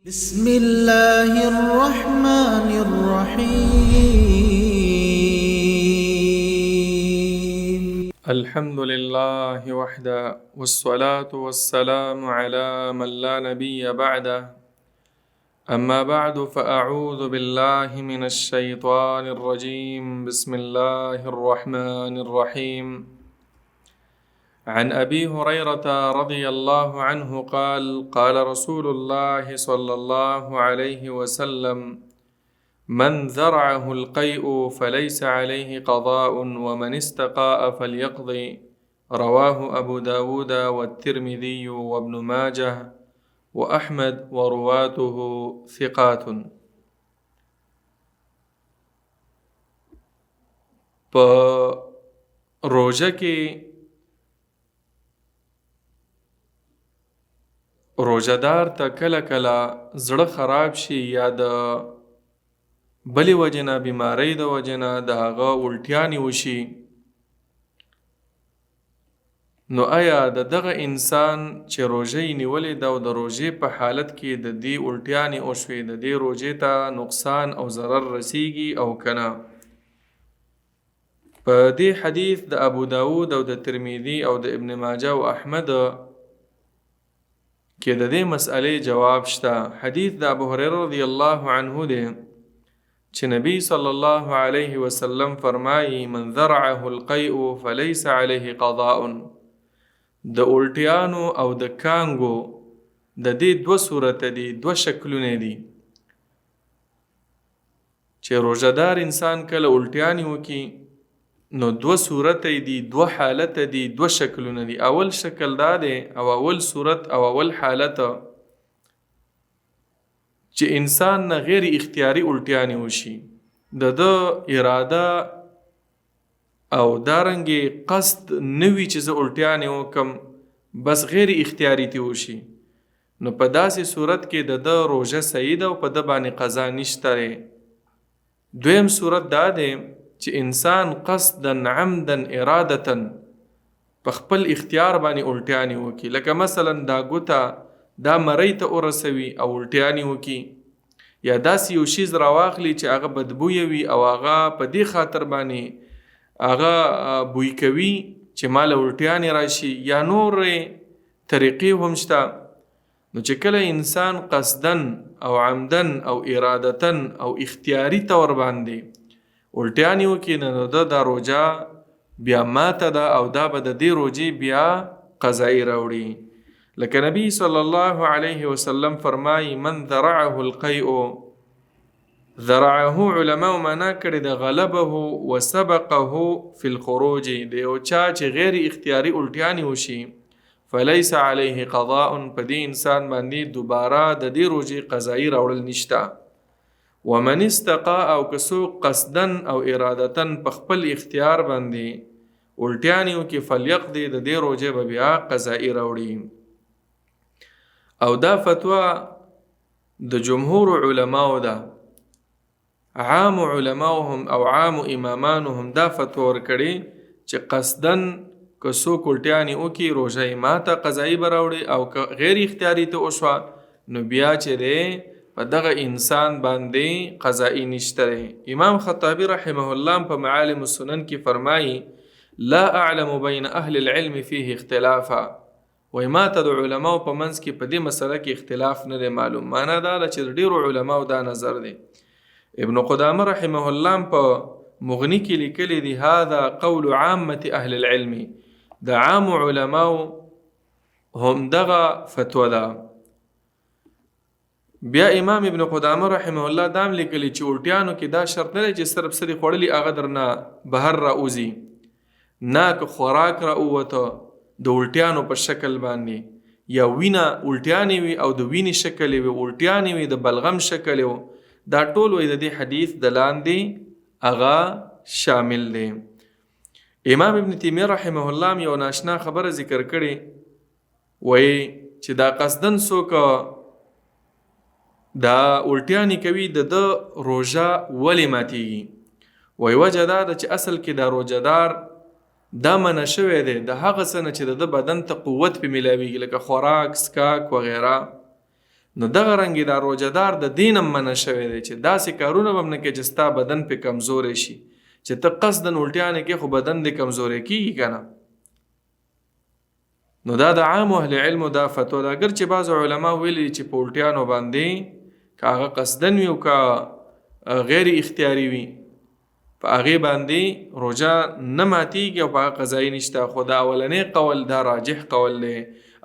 بسم الله الرحمن الرحيم. الحمد لله وحده، والصلاة والسلام على من لا نبي بعده. أما بعد، فأعوذ بالله من الشيطان الرجيم. بسم الله الرحمن الرحيم. عن أبي هريرة رضي الله عنه قال: قال رسول الله صلى الله عليه وسلم: من ذرعه القيء فليس عليه قضاء، ومن استقاء فليقضي. رواه أبو داود والترمذي وابن ماجه وأحمد، ورواته ثقات. په روژه کې روژهدار ته کله کله زړه خراب شي، یا د بلې وجې نه، بیمارۍ د وجې نه د هغه الټیانې وشي، نو آیا د دغه انسان چې روژه یې نیولې ده او د روژې په حالت کې د دې الټیانې وشوې، د دې روژې ته نقصان او ضرر رسیږي او که نه؟ په دې حدیث د ابو داود او د ترمذي او د ابن ماجه او احمد کې د دې مسئلې جواب شته. حدیث د ابو هريره رضی الله عنه دی چې نبی صلی الله علیه وسلم فرمایي: من ذرعه القیء فليس عليه قضاء. د الټیانو او د کانګو د دې دوه صورت دي، دوه شکلونه دي، چې روژهدار انسان کله الټیانې وکړي نو دوه صورت دي، دوه حالت دي، دوه شکلونه دي. اول شکل دا دی او اول صورت او اول حالت چې انسان نه غیر اختیاري الټیانې وشي، د ده اراده او دارنګې قصد نه وي چې زه الټیانې وکم، بس غیر اختیاري ترې وشي، نو په داسې صورت کې د ده روژه صحیح ده او په ده باندې قضا نشته دی. دویم صورت دا دی چې انسان قصدا، عمدا، ارادتا په خپل اختیار باندې الټیانې وکړي، لکه مثلا دا ګوته دا مرۍ ته ورسوي او الټیانې وکړي، یا داسې یو شیز راواخلي چې هغه بدبویه وي او هغه په دې خاطر باندې هغه بوی کوي چې ماله الټیانې راشي، یا نورې طریقې هم شته. نو چې کله انسان قصدا او عمدا او ارادتا او اختیاري طور باندې الټیانې وکړي، نو د دا روژه بیا ماته ده او دا به د دې روژې بیا قضایي راوړي. لکه نبی صلی الله علیه وسلم فرمایي: من ذرعه القیء. ذرعه علماء معنا کړې د غلبه وسبقه فی الخروج، د یو چا چې غیر اختیاري الټیانې وشي، فلیس علیه قضاء، په دې انسان باندې دوباره د دې روژې قضایي راوړل نشته. ومن استقاء، او که څوک قصدا او ارادتا په خپل اختیار باندې الټیانې وکړي، فلیقضي، د دې روژې به بیا قضایي راوړي. او دا فتوا د جمهور علماو ده، عام علماو هم او عام امامانو هم دا فتوا ورکړې چې قصدا که څوک الټیانې وکړي روژه یې ماته، قضایي به راوړي، او که غیر اختیاري ته وشوه نو بیا چې دی په دغه انسان باندې قضایي نشته دی. امام خطابي رحمه الله په معالم السنن کې فرمایي: لا اعلم بین اهل العلم فيه اختلافا. وایي ما ته د علماو په منځ کې په دې مسله کې اختلاف نه دی معلوم. معنا دا ده چې د ډېرو علماو دا نظر دی. ابن قدامه رحمه الله په مغني کې لیکلي دي: هذا قول عامة اهل العلم، د عام علماو هم دغه فتوا ده. بیا امام ابن قدامه رحمه الله دام لیکلي چې الټیانو کې دا شرط نه دی چې صرف څه دې خوړلي هغه درنه بهر راوځي، نه، که خوراک را ووته د الټیانو په شکل باندې، یا وینه الټیانې وي او د وینې شکل یې وي، الټیانې وي د بلغم شکل یې، دا ټول وایي د دې حدیث د لاندې هغه شامل دی. امام ابن تیمیه رحمه الله یو ناشنا خبره ذکر کړې، وایي چې دا قصدن څوک دا الټیانې کوي د ده روژه ولې ماتیږي؟ وایي وجه دا ده چې اصل کې دا روژهدار دا منع شوی دی د هغه څه نه چې د ده بدن ته قوت پې میلاویږي، لکه خوراک، څکاک وغیره. نو دغه رنګ دا روزهدار د دین هم منع شوی دی چې داسې کارونه به هم نه کوې چې ستا بدن پې کمزوری شي. چې ته قصداً الټیانې کې خو بدن دې کمزوری کیږي که نه. نو دا د عام اهل علمو دا فتوا ده، اګر چې بعض علما ویلي چې په الټیانو باندې که هغه قصداً وي او که غیر اختیاري وي په هغې باندې روژه نه ماتیږي او په هغه قضایي نشته، خو دا اولنی قول دا راجح قول دی.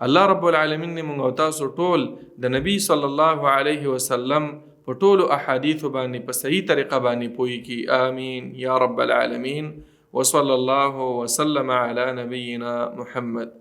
الله رب العالمین دې موږ او تاسو ټول د نبی صلی الله علیه وسلم په ټولو احادیثو باندې په صحیح طریقه باندې پوه کړي. آمین یا رب العالمین. وصلی الله وسلم علی نبینا محمد.